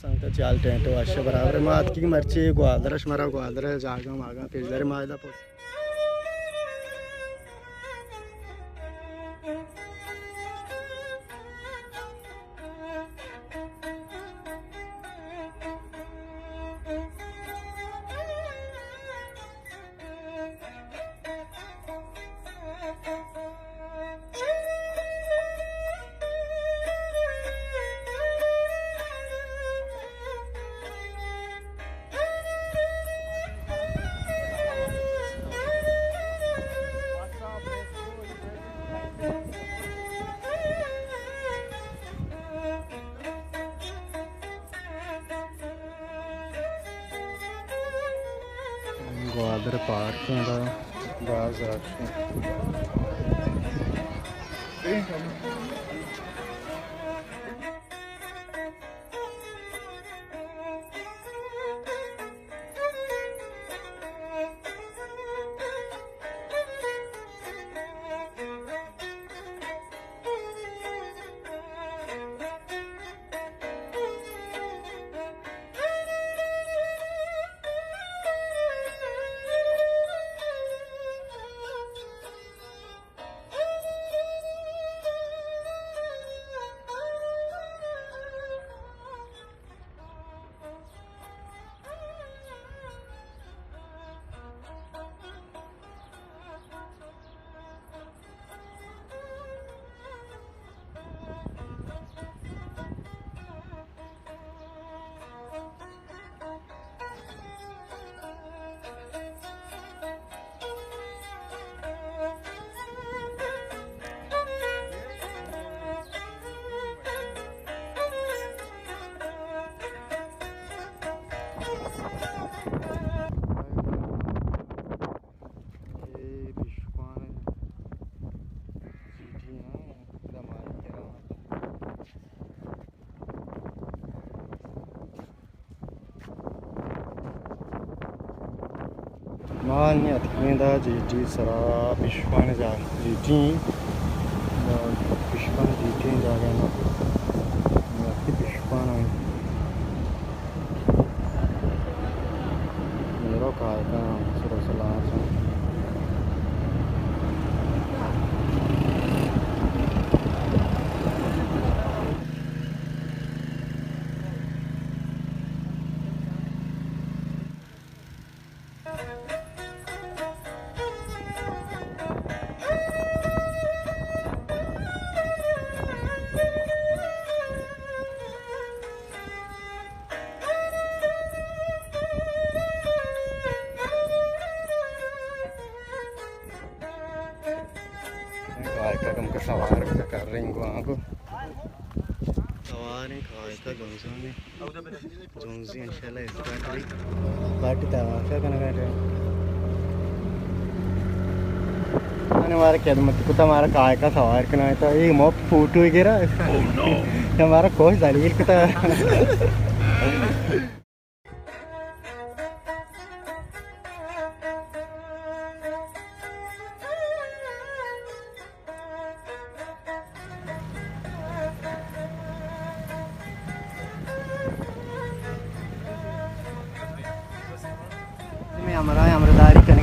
سنگت، چال ٹینٹ وش برابر۔ ما اتکی مرچی گوادر، شمارا گوادر جاگہ ماگا پیش دارے ما ادا پوچ۔ گوادر پارک ایں، باز رش ایں۔ اے پیشکان جیٹی ایں، دمائی کرا۔ ما نی اتکیں دا جیٹی سرا، پیشکان جا-، جیٹی، دا پیشکان جیٹی جاگہ نا۔ نی اتکی پیشکان ایں۔ میرو کائے کا سرا سلام۔ کائے کا کم کا سوار کا کر رہی گو آنکو۔ سوار ہیں کائے کا گمزان ہے۔ جونزی انشاءاللہ اسٹارٹ ہوئی۔ پارٹی تماشا کنگا ہے۔ انہوں نے ہمارا خدمت کتا، ہمارا کائے کا سوار کنا ہے تو یہ مو فوٹو وغیرہ ہمارا کوئی دلیل کتا۔ میں ہمراہ، ہمراہ داری کر۔